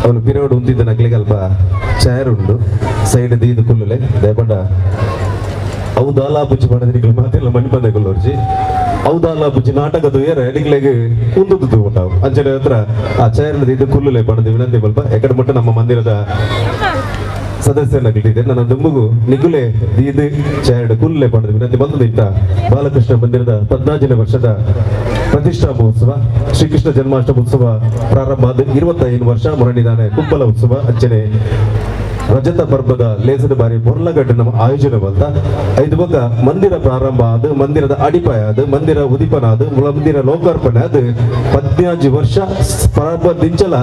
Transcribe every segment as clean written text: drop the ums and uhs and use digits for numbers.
ಅವನು ಪಿರೋಡ್ ಉಂತಿದ್ದ ನಕ್ಲಿಗೆ ಅಲ್ಪ ಚೇರ್ ಉಂಡು ಸೈಡ್ ದೀದು ಕುಲ್ಲುಲೆ ದಯಪಂಡ ಅವು ದಾಲಾ ಬುಜ್ಜಿ ಪಂಡ ನಿಕ್ಲೆ ಮಾತೆಲ್ಲ ಮಣಿಪಂದೆ ಕುಲ್ಲೋರ್ಜಿ ಅವು ದಾಲಾ ಬುಜ್ಜಿ ನಾಟಕ ತೂಯರೆ ನಿಕ್ಲೆಗ್ ಉಂದುದು ತೂಂಟಾವು ಅಂಚನೆ ಹತ್ರ ಆ ಚೇರ್ ದೀದು ಕುಲ್ಲುಲೆ ಪಂಡದು ವಿನಂತಿ ಬಲ್ಪ ಎಕಡೆ ಮುಟ್ಟ ನಮ್ಮ ಮಂದಿರದ ಸದಸ್ಯರನ್ನ ನನ್ನ ದುಂಬುಗು ನಿಗುಲೆ ದೀದು ಚೇರ್ಡ್ ಕುಲ್ಲುಲೆ ಪಂಡದು ವಿನಂತಿ ಬಂದು ಇತ್ತ ಬಾಲಕೃಷ್ಣ ಮಂದಿರದ 14ನೇ ವರ್ಷದ ಪ್ರತಿಷ್ಠಾ ಮಹೋತ್ಸವ ಶ್ರೀಕೃಷ್ಣ ಜನ್ಮಾಷ್ಟಮಿ ಉತ್ಸವ ಪ್ರಾರಂಭ ಆದ 25 ವರ್ಷ ಮುರಣಿದಾನೆ ಕುಂಬಲ ಉತ್ಸವ ಅಂಚನೆ ರಜತ ಪರ್ವದ ಲೇಸದ ಬಾರಿ ಬೊರ್ಲಗಡ್ಡೆ ನಮ್ಮ ಆಯೋಜನೆ ಬಂತ ಐದು ಬೊಕ್ಕ ಮಂದಿರ ಪ್ರಾರಂಭ ಆದ ಮಂದಿರದ ಅಡಿಪಾಯ ಅದು ಮಂದಿರ ಉದಿಪನ ಅದು ಮಂದಿರ ಲೋಕಾರ್ಪಣೆ ಅದು 15 ವರ್ಷ ಪ್ರಾರಂಭ ದಿಂಚಲ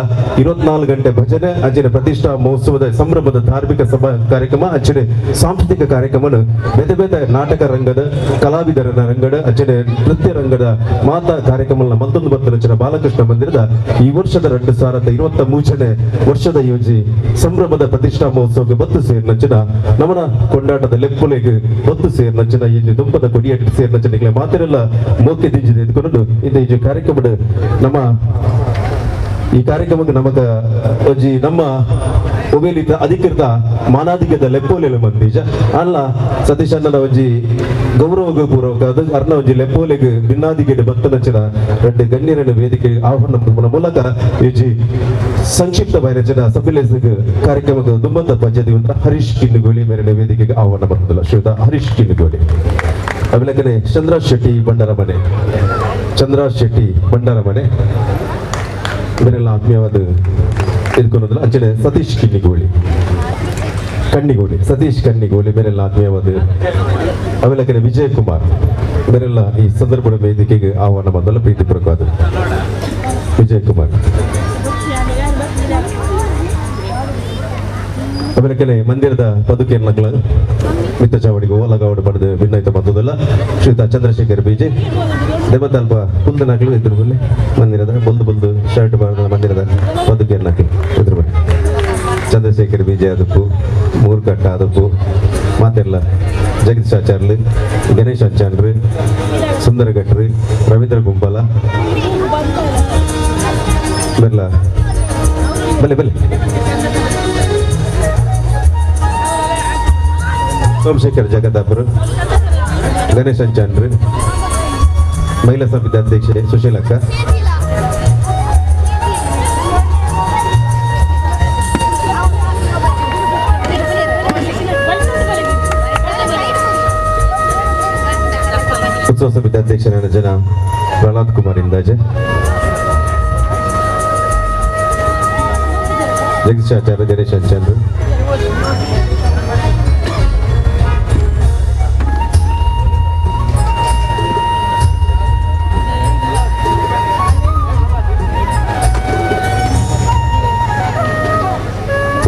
24 ಗಂಟೆ ಭಜನೆ ಅಂಚನೆ ಪ್ರತಿಷ್ಠಾ ಮಹೋತ್ಸವದ ಸಂಭ್ರಮದ ಧಾರ್ಮಿಕ ಸಭಾ ಕಾರ್ಯಕ್ರಮ ಅಂಚನೆ ಸಾಂಸ್ಕೃತಿಕ ಕಾರ್ಯಕ್ರಮ ಬೇತೆ ಬೇತೆ ನಾಟಕ ರಂಗದ ಕಲಾವಿದರ ರಂಗದ ಅಂಚನೆ ನೃತ್ಯ ರಂಗದ ಮಾತಾ ಕಾರ್ಯಕ್ರಮ ಮತ್ತೊಂದು ಬತ್ತ ರಚನೆ ಬಾಲಕೃಷ್ಣ ಮಂದಿರದ ಈ ವರ್ಷದ 2023ನೇ ವರ್ಷದ ಯೋಜಿ ಸಂಭ್ರಮದ ಪ್ರತಿಷ್ಠಾ ಮಹೋತ್ಸವಕ್ಕೆ ಬತ್ತು ಸೇರಿನಂಚಿನ ನಮನ ಕೊಂಡಾಟದ ಲೆಪ್ಪುಲೆಗ್ ಬತ್ತು ಸೇರಿನಂಚಿನ ಈ ದುಂಪದ ಕೊಡಿಯಟ್ಟು ಸೇರಿನಂಚಿನ ಮಾತೆರೆಲ್ಲ ಮೋಕೆ ದಿಂಜಿದೆ ಎದ್ಕೊಂಡು ಇಂದ ಈ ಕಾರ್ಯಕ್ರಮದ ನಮ್ಮ ಈ ಕಾರ್ಯಕ್ರಮಕ್ಕೆ ನಮಗ ಒಂಜಿ ನಮ್ಮ ಒಬೇಲಿತ ಅಧಿಕೃತ ಮಾನಾಧಿಕದ ಲೆಪ್ಪೋಲೆಲ ಮಂದೀಜ ಅಲ್ಲ ಸತೀಶ್ ಅಣ್ಣನ ಒಂಜಿ ಗೌರವ ಪೂರ್ವಕ ಅದು ಅರ್ನ ಒಂಜಿ ಲೆಪ್ಪೋಲೆಗ್ ಭಿನ್ನಾದಿಗೆ ಬತ್ತನಂಚಿನ రెండు ಗಣ್ಯರನ್ನು ವೇದಿಕೆ ಆಹ್ವಾನ ಮೂಲಕ ಈ ಸಂಕ್ಷಿಪ್ತ ಬೈರಚನ ಸಭೆಲೇಸಿಗೆ ಕಾರ್ಯಕ್ರಮಕ್ಕೆ ದುಂಬಂತ ಪಂಚಾಯತಿ ಉಂಟ ಹರೀಶ್ ಕಿನ್ನುಗೋಲಿ ಮೇರಿನ ವೇದಿಕೆಗೆ ಆಹ್ವಾನ ಬರ್ತದಲ್ಲ ಶ್ರೀಯುತ ಹರೀಶ್ ಕಿನ್ನುಗೋಲಿ. ಅಭಿಲಖನೆ ಚಂದ್ರ ಶೆಟ್ಟಿ ಬಂಡಾರ ಮನೆ, ಚಂದ್ರ ಶೆಟ್ಟಿ ಬಂಡಾರ ಮನೆ ಇವರೆಲ್ಲ ಆತ್ಮೀಯವಾದ ಇದ್ಕೊಳ್ಳೋದಿಲ್ಲ. ಅಂಚನೆ ಸತೀಶ್ ಕಿನ್ನಿಗೋಳಿ ಕಣ್ಣಿಗೋಲಿ, ಸತೀಶ್ ಕಣ್ಣಿಗೋಲಿ ಬೇರೆಲ್ಲ ಆತ್ಮೀಯವಾದ. ಅವೆಲ್ಲ ವಿಜಯ್ ಕುಮಾರ್ ಬೇರೆಲ್ಲ ಈ ಸಂದರ್ಭದ ವೇದಿಕೆಗೆ ಆಹ್ವಾನ ಬಂದಲ್ಲ ಪ್ರೀತಿಪೂರ್ವಕವಾದ ವಿಜಯ್ ಕುಮಾರ್. ಆಮೇಲೆ ಮಂದಿರದ ಪದುಕೆಯನ್ನ ಮಿತ್ತ ಚಾವಡಿಗೆ ಓಲಗಾವಡು ಪಡೆದು ಭಿನ್ನೈತ ಬಂದದಲ್ಲ ಶ್ರೀಯುತ ಚಂದ್ರಶೇಖರ್ ಬಿಜೆ ದೇವತಲ್ಪ ಕುಂದನಾಗ್ಲು ಇದ್ರ ಬಲ್ಲಿ ಮಂದಿರದ ಬೊಲ್ದು ಬೊಲ್ದು ಶರ್ಟ್ ಬಾರದ ಮಂದಿರದ ಪದುಕೆಯನ್ನಾಕಿ ಇದ್ರ ಬಲ್ಲಿ ಚಂದ್ರಶೇಖರ್ ಬಿಜೆ ಅದಪ್ಪು ಮೂರ್ಕಟ್ಟ ಅದಪ್ಪು ಮಾತೆಲ್ಲ ಜಗದೀಶ್ ಆಚಾರ್ಲು ಗಣೇಶ್ ಆಚಾರ್ರು ಸುಂದರ ಭಟ್ರು ರವೀಂದ್ರ ಗುಂಪಲ ಬೆಲ್ಲ ಬಲೆ ಬಲೆ ಸೋಮಶೇಖರ್ ಜಗದಾಪುರ ಗಣೇಶ್ ಅಂಚಾನ್ರು ಮಹಿಳಾ ಸಮಿತಿ ಅಧ್ಯಕ್ಷೆ ಸುಶೀಲಕ್ಕ ಉತ್ಸವ ಸಮಿತಿ ಅಧ್ಯಕ್ಷರಾದ ಜನ ಪ್ರಹ್ಲಾದ್ ಕುಮಾರ್ ಇಂದಾಜೆ ಜಗದೀಶ್ ಆಚಾರ್ಯ ಗಣೇಶ್ ಅಂಚಾನ್ರು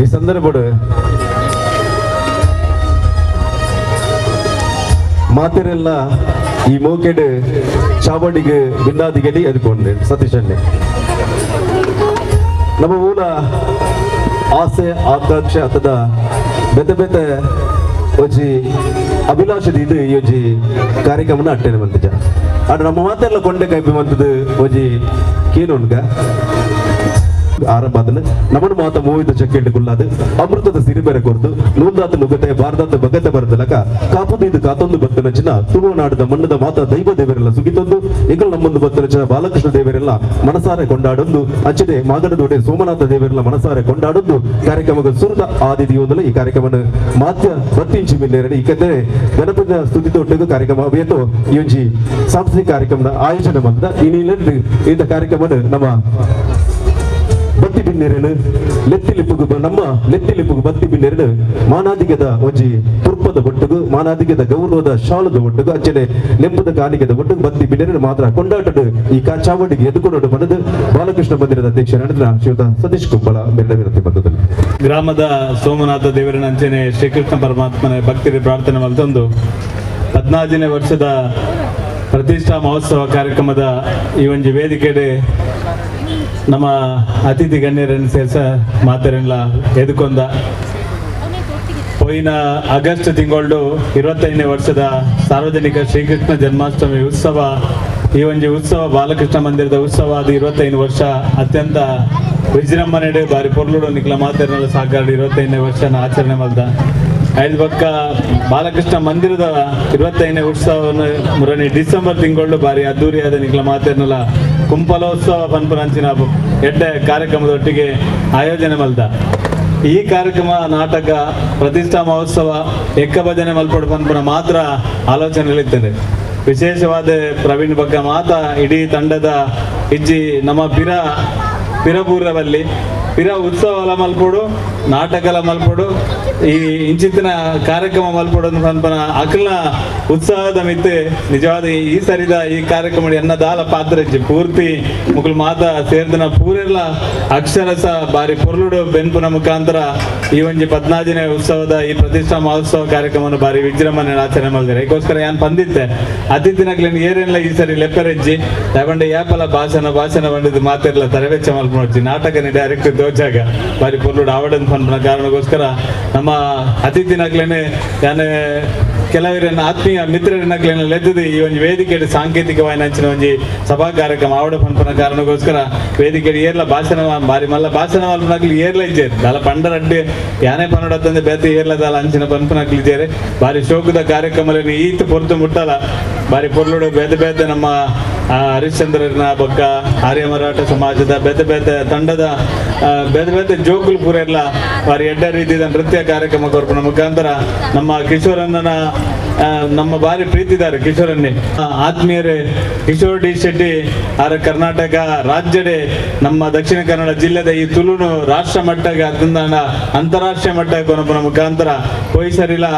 ಈ ಸಂದರ್ಭ ಮಾತಿರೆಲ್ಲ ಈ ಮೋಕೆಡ್ ಚಾವಡಿಗೆ ಬಿನ್ನಾದಿಗೆಡಿ ಎದ್ಕೊಂಡೆ ಸತೀಶ್ ಅಣ್ಣೆ ನಮ್ಮ ಮೂಲ ಆಸೆ ಆಕಾಂಕ್ಷೆ ಅಥವಾ ಬೆತೆ ಬೆತೆ ಒಂಜಿ ಅಭಿಲಾಷದ ಇದು ಈ ಒಂಜಿ ಕಾರ್ಯಕ್ರಮನ ಅಟ್ಟೆನೆ ಮಂತಿಜ ಆಡ ನಮ್ಮ ಮಾತೆಲ್ಲ ಕೊಂಡೆ ಕೈಪಿ ಮಂತದ್ದು ಒಂಜಿ ಕೀನುಂಡ್ಗ ಆರಂಭ ಅದನ್ನ ನಮ್ಮನ್ನು ಮಾತ ಮೂವಿದ ಚಕ್ಕೆಂಡು ಕುಲ್ಲಾದು ಅಮೃತದ ಸಿರಿಬೆರೆ ಕೊರ್ದು ನೂಲ್ದಾತ ನುಗ್ಗತೆ ಬಾರದಾತ ಬಗತೆ ಬರದಲಕ ಕಾಪುದೀದು ಕಾತೊಂದು ಬತ್ತನಚಿನ ತುಳುನಾಡದ ಮಣ್ಣದ ಮಾತ ದೈವ ದೇವರೆಲ್ಲ ಸುಗಿತೊಂದು ಎಂಗಳು ನಮ್ಮೊಂದು ಬತ್ತನಚಿನ ಬಾಲಕೃಷ್ಣ ದೇವರೆಲ್ಲ ಮನಸಾರೆ ಕೊಂಡಾಡೊಂದು ಅಚ್ಚದೆ ಮಾಗಡದೊಡೆ ಸೋಮನಾಥ ದೇವರೆಲ್ಲ ಮನಸಾರೆ ಕೊಂಡಾಡೊಂದು ಕಾರ್ಯಕ್ರಮದ ಸುರುತ ಆದಿದಿಯೊಂದಲ ಈ ಕಾರ್ಯಕ್ರಮನ ಮಾತ್ಯ ಬತ್ತಿಂಚಿ ಮಿಲ್ಲೇರಡಿ ಏಕೆಂದರೆ ಗಣಪತಿಯ ಸ್ತುತಿ ತೊಟ್ಟಿಗೂ ಕಾರ್ಯಕ್ರಮ ಅವೇತೋ ಈ ಒಂಜಿ ಸಾಂಸ್ಕೃತಿಕ ಕಾರ್ಯಕ್ರಮದ ಆಯೋಜನೆ ಬಂದ ಈ ಇಂಥ ಕಾರ್ಯಕ್ರಮ ನಮ್ಮ ಬತ್ತಿ ಬಿನ್ನೆರಡು ಲೆತ್ತಿಲಿಪ್ಪುಗು ನಮ್ಮ ಲೆತ್ತಿಲಿಪ್ಪುಗು ಬತ್ತಿ ಬಿನ್ನೆರಡು ಮಾನಾದಿಗದ ಒಂಜಿ ತುರ್ಪದ ಒಟ್ಟುಗು ಮಾನಾದಿಗದ ಗೌರವದ ಶಾಲದ ಒಟ್ಟುಗು ಅಂಚನೆ ನೆಂಪದ ಕಾಣಿಕೆದ ಒಟ್ಟುಗು ಬತ್ತಿ ಬಿನ್ನೆರಡು ಮಾತ್ರ ಕೊಂಡಾಟದ ಈ ಚಾವಡಿಗೆ ಎದುಕೊಂಡು ಬಂದದ್ದು ಬಾಲಕೃಷ್ಣ ಮಂದಿರದ ಅಧ್ಯಕ್ಷರಾದ ಶ್ರೀಯುತ ಸತೀಶ್ ಕುಂಬಳ ಬೆಲ್ಲ ವಿನಂತಿ ಬಂದದ್ದು. ಗ್ರಾಮದ ಸೋಮನಾಥ ದೇವರನ ಅಂಚನೆ ಶ್ರೀಕೃಷ್ಣ ಪರಮಾತ್ಮನ ಭಕ್ತರಿ ಪ್ರಾರ್ಥನೆ ಮಲ್ತೊಂದು 14ನೇ ವರ್ಷದ ಪ್ರತಿಷ್ಠಾ ಮಹೋತ್ಸವ ಕಾರ್ಯಕ್ರಮದ ಈ ಒಂಜಿ ವೇದಿಕೆಡೆ ನಮ್ಮ ಅತಿಥಿ ಗಣ್ಯರನ್ನು ಸೇರ್ಸ ಮಾತರೆಲ್ಲ ಎದುಕೊಂದ ಪೋಯಿನ ಆಗಸ್ಟ್ ತಿಂಗಳು 25ನೇ ವರ್ಷದ ಸಾರ್ವಜನಿಕ ಶ್ರೀಕೃಷ್ಣ ಜನ್ಮಾಷ್ಟಮಿ ಉತ್ಸವ ಈ ಒಂಜಿ ಉತ್ಸವ ಬಾಲಕೃಷ್ಣ ಮಂದಿರದ ಉತ್ಸವ ಅದು 25 ವರ್ಷ ಅತ್ಯಂತ ವಿಜೃಂಭಣೆಡ್ ಬಾರಿ ಪೊರ್ಲುಡು ನಿಕ್ಲ ಮಾತೆರ್ನಲ ಸಹಕಾರ 25ನೇ ವರ್ಷನ ಆಚರಣೆ ಮಲ್ದ. ಐದು ಬೊಕ್ಕ ಬಾಲಕೃಷ್ಣ ಮಂದಿರದ 25ನೇ ಉತ್ಸವವನ್ನು ಮುರಣಿ ಡಿಸೆಂಬರ್ ತಿಂಗಳು ಬಾರಿ ಅದ್ದೂರಿಯಾದ ನಿಕ್ಲ ಮಾತೆರ್ನಲ ಕುಂಪಲೋತ್ಸವ ಪನ್ಪುನಂಚಿನ ಎಡ್ಡೆ ಕಾರ್ಯಕ್ರಮದೊಟ್ಟಿಗೆ ಆಯೋಜನೆ ಮಲ್ದ. ಈ ಕಾರ್ಯಕ್ರಮ ನಾಟಕ ಪ್ರತಿಷ್ಠಾ ಮಹೋತ್ಸವ ಎಕ್ಕ ಭಜನೆ ಮಲ್ಪಡು ಪನ್ಪುನ ಮಾತ್ರ ಆಲೋಚನೆಗಳಿದ್ದೇನೆ. ವಿಶೇಷವಾದ ಪ್ರವೀಣ್ ಬಗ್ಗ ಮಾತಾ ಇಡೀ ತಂಡದ ಇಜ್ಜಿ ನಮ್ಮ ಪಿರ ಪಿರಪೂರ್ವಲ್ಲಿ ಪಿರ ಉತ್ಸವಲ ಮಲ್ಪೊಡು, ನಾಟಕಲ ಮಲ್ಪೊಡು, ಈ ಇಂಚಿತ್ತಿನ ಕಾರ್ಯಕ್ರಮ ಮಲ್ಪೊಡು ಪನ್ಪನ ಅಕ್ಲ್ನ ಉತ್ಸಾಹದ ಮಿತ್ತು ನಿಜವಾದ ಈ ಸರಿದ ಈ ಕಾರ್ಯಕ್ರಮ ಎನ್ನ ದಾಲ ಪಾತ್ರ ಇಜ್ಜಿ ಪೂರ್ತಿ ಮುಕುಲು ಮಾತಾ ಸೇರ್ದನ ಪೂರೆಲ್ಲ ಅಕ್ಷರಸ ಬಾರಿ ಪೊರ್ಲುಡು ಬೆನ್ಪುನ ಮುಖಾಂತರ ಈ ಒಂಜಿ 14ನೇ ಉತ್ಸವದ ಈ ಪ್ರತಿಷ್ಠಾ ಮಹೋತ್ಸವ ಕಾರ್ಯಕ್ರಮವನ್ನು ಬಾರಿ ವಿಜೃಂಭಣೆ ಆಚರಣೆ ಮಾಡಿದ್ದಾರೆ. ಅದಕ್ಕೋಸ್ಕರ ಯಾನ್ ಪಂದಿತ್ತೆ ಅತಿಥಿನಕ್ಲೆನ್ ಏರೆಲ್ಲ ಈ ಸರಿ ಲೆಪ್ಪರೆಜ್ಜಿ ದಯವಂಡ ಯಾಪಲ ಭಾಷಣ ಭಾಷಣ ಬಂದಿದ್ದು ಮಾತೆರ್ಲ ತರವೆಚ್ಚ ಮಲ್ಪನೊಡ್ಚಿ ನಾಟಕನೇ ಡೈರೆಕ್ಟ್ ದೋಜಾಗ ಬಾರಿ ಪೊರ್ಲುಡು ಆವಡನ್ ಪನ್ಪುನ ಕಾರಣಕ್ಕೋಸ್ಕರ ನಮ್ಮ ಅತಿಥಿನಕ್ಲೆನೆ ಯಾನ್ ಕೆಲವರನ್ನ ಆತ್ಮೀಯ ಮಿತ್ರರನ್ನಕ್ಲೆನ ಲೆದ್ದದು ಈ ಒಂಜಿ ವೇದಿಕೆ ಸಾಂಕೇತಿಕವಾಗಿ ನಂಚಿನ ಒಂಜಿ ಸಭಾ ಕಾರ್ಯಕ್ರಮ ಆವಡ ಪನ್ಪುನ ಕಾರಣಕ್ಕೋಸ್ಕರ ವೇದಿಕೆ ಏರ್ಲ ಭಾಷಣ ಬಾರಿ ಮಲ್ಲ ಭಾಷಣ ಮಲ್ಪನಕ್ಲು ಏರ್ಲ ಇಜ್ಜೇರು ದಾಲ ಪಂಡರಡ್ಡೆ ಯಾನೇ ಪನ್ನಡತ್ತಂದೆ ಬೇತೆ ಏರ್ಲ ದಾಲ ಅಂಚಿನ ಪನ್ಪುನಕ್ಲು ಇಜ್ಜೇರು. ಬಾರಿ ಶೋಕದ ಕಾರ್ಯಕ್ರಮದಲ್ಲಿ ಈತ ಪೊರ್ತು ಮುಟ್ಟಲ ಬಾರಿ ಪೊರ್ಲುಡು ಬೇತೆ ಬೇತೆ ನಮ್ಮ ಹರಿಶ್ಚಂದ್ರನ ಬೊಕ್ಕ ಆರ್ಯ ಮರಾಠ ಸಮಾಜದ ಬೇತೆ ಬೇತೆ ತಂಡದ ಬೇತೆ ಬೇತೆ ಜೋಕುಲು ಪೂರೆಲ್ಲ ಬಾರಿ ಎಡ್ಡ ರೀತಿಯ ನೃತ್ಯ ಕಾರ್ಯಕ್ರಮ ಕೊರ್ಪುನ ಮುಖಾಂತರ ನಮ್ಮ ಕಿಶೋರಣ್ಣನ ನಮ್ಮ ಬಾರಿ ಪ್ರೀತಿದಾರೆ ಕಿಶೋರನ್ನೇ ಆತ್ಮೀಯರೇ ಕಿಶೋರ್ ಡಿ ಶೆಟ್ಟಿ ಆರ ಕರ್ನಾಟಕ ರಾಜ್ಯಡೆ ನಮ್ಮ ದಕ್ಷಿಣ ಕನ್ನಡ ಜಿಲ್ಲೆದ ಈ ತುಳುನು ರಾಷ್ಟ್ರ ಮಟ್ಟಕ್ಕೆ ಅದನ್ನ ಅಂತಾರಾಷ್ಟ್ರೀಯ ಮಟ್ಟಕ್ಕೆ ಕೊನಪುನ ಮುಖಾಂತರ ಪೊಯ್ಸರಿಲ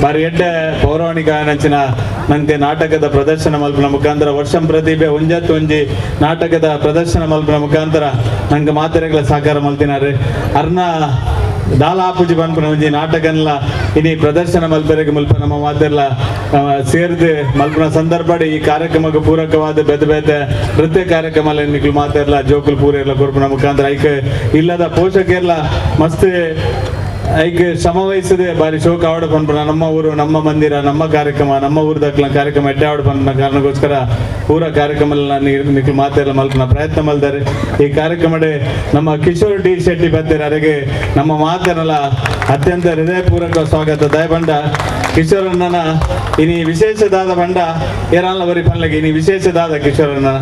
ಬಾರಿ ಎಡ್ಡೆ ಪೌರಾಣಿಕ ನಂಚಿನ ನಂಗೆ ನಾಟಕದ ಪ್ರದರ್ಶನ ಮಲ್ಪುನ ಮುಖಾಂತರ ವರ್ಷಂ ಪ್ರತಿಭೆ ಒಂಜತ್ತು ಒಂಜಿ ನಾಟಕದ ಪ್ರದರ್ಶನ ಮಲ್ಪುನ ಮುಖಾಂತರ ನಂಗೆ ಮಾತೆರೆಗಳ ಸಹಕಾರ ಮಲ್ತಿನಾರೆ. ಅರ್ನ ದಾಲಾಪುಜಿ ಪನ್ಪುನ ಒಂಜಿ ನಾಟಕನ್ಲ ಇನಿ ಪ್ರದರ್ಶನ ಮಲ್ಪೆರೆಗ್ ಮುಲ್ಪ ನಮ್ಮ ಮಾತೆರ್ಲ ಸೇರ್ದು ಮಲ್ಪುನ ಸಂದರ್ಭಡ್ ಈ ಕಾರ್ಯಕ್ರಮಕ್ಕೆ ಪೂರಕವಾದ ಬೇತೆ ಬೇತೆ ನೃತ್ಯ ಕಾರ್ಯಕ್ರಮ ನಿಕ್ಲು ಮಾತೆರ್ಲ ಜೋಕುಲು ಪೂರೆರ್ಲ ಕೊರ್ಪುನ ಮುಖಾಂತರ ಐಕ್ ಇಲ್ಲದ ಪೋಷಕರ್ಲ ಮಸ್ತ್ ಐಕ್ ಶ್ರಮ ವಹಿಸದೆ ಬಾರಿ ಶೋಕ ಆವಡ ಪನ್ಪುನ ನಮ್ಮ ಊರು ನಮ್ಮ ಮಂದಿರ ನಮ್ಮ ಕಾರ್ಯಕ್ರಮ ನಮ್ಮ ಊರು ದಕ್ಲ ಕಾರ್ಯಕ್ರಮ ಎಡ್ಡೆ ಆವಡ ಪನ್ಪುನ ಕಾರಣಕ್ಕೋಸ್ಕರ ಪೂರ ಕಾರ್ಯಕ್ರಮ ನಿಕ್ಲು ಮಾತೆಲ್ಲ ಮಲ್ಪುನ ಪ್ರಯತ್ನ ಮಲ್ದಾರೆ. ಈ ಕಾರ್ಯಕ್ರಮಡೆ ನಮ್ಮ ಕಿಶೋರ್ ಡಿ ಶೆಟ್ಟಿ ಬತ್ತೇರು ಅರೆಗೆ ನಮ್ಮ ಮಾತನ್ನೆಲ್ಲ ಅತ್ಯಂತ ಹೃದಯಪೂರ್ವಕ ಸ್ವಾಗತ. ದಯಬಂಡ ಕಿಶೋರಣ್ಣನ ಇನಿ ವಿಶೇಷದಾದ ಬಂಡ ಏರಲ್ಲ ಬರಿ ಪನ್ಲಗೆ ಇನಿ ವಿಶೇಷದಾದ ಕಿಶೋರಣ್ಣನ